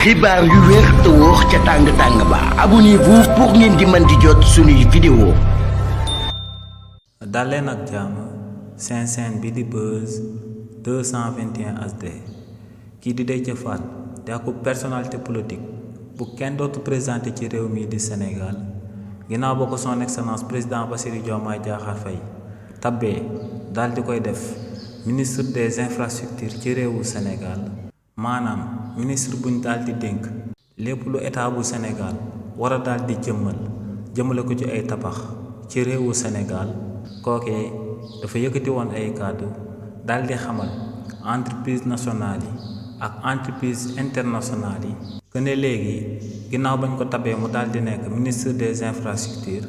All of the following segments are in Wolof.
xibaar yu wér te wóor ca tàng ba abonnez-vous pour ngeen di mën di jot suñuy vidéo. daleen ak jàmm seen chaîne bi di Buzz 221 HD kii di Déthié Fall di ak personnalité politique bu kenn dootu présenté ci réew mi di Sénégal ginnaaw ba ko son excellence président Bassirou Diomaye Diakhar Faye tabbee daal di koy def ministre des infrastructures ci réewu Sénégal maanaam ministre buñ daal di dénk lépp lu état bu Sénégal war a daal di jëmale ko ci ay tabax ci réewu Sénégal kookee dafa yëkkati woon ay kàddu daal di xamal entreprise nationale yi ak entreprise internationale yi que ne léegi ginnaaw bañ ko tabee mu daal di nekk ministre des infrastructures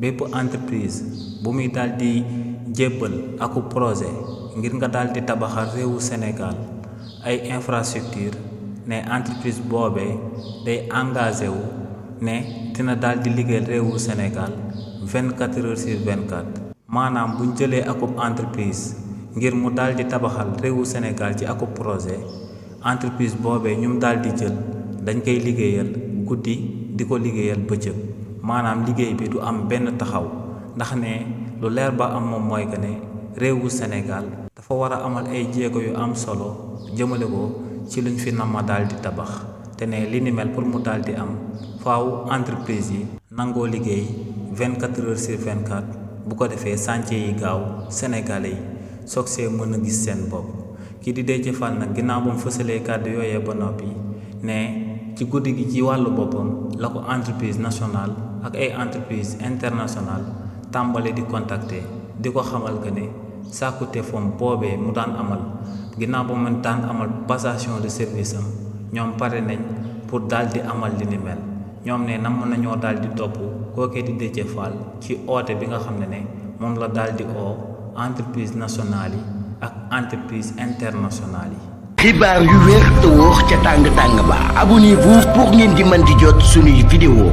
bépp entreprise bu muy daal di jébbal aku projet ngir nga daal di tabaxal réewu Sénégal ay infrastructure ne entreprise boobee day engagé wu ne dina daal di liggéeyal réewu Sénégal 24 heures sur 24 maanaam buñ jëlee akub entreprise ngir mu daal di tabaxal réewu Sénégal ci akub projet entreprise boobee ñum daal di jël dañ koy liggéeyal guddi di ko liggéeyal bëccëg maanaam liggéey bi du am benn taxaw ndax ne lu leer ba am moom mooy que ne réewu Sénégal dafa war a amal ay jéego yu am solo jëmale ko ci luñ fi nama daal di tabax te ne li ni mel pour mu daal di am faaw entreprise yi nangoo liggéey 24 heures sur 24 bu ko defee chantier yi gaaw sénégalais yi soog see mën a gis seen bopp kii di Déthié Fall nag ginnaaw ba mu fësalee kàddu yooyee ba noppi ne ci guddi gi ci wàllu boppam la ko entreprise nationale ak ay entreprise internationale tàmbale di contacter di ko xamal que ne sàkkute foom boobee mu daan amal ginnaaw ba mu daan amal passation de service am ñoom pare nañ pour daal di amal li ni mel ñoom ne nam nañoo daal di topp kookee di Déthié Fall ci oote bi nga xam ne moom la daal di oo entreprise nationale yi ak entreprise internationale yi. xibaar yu wér te wóor ca tàng ba abonnez-vous pour ngeen di mën di jot suñuy vidéo.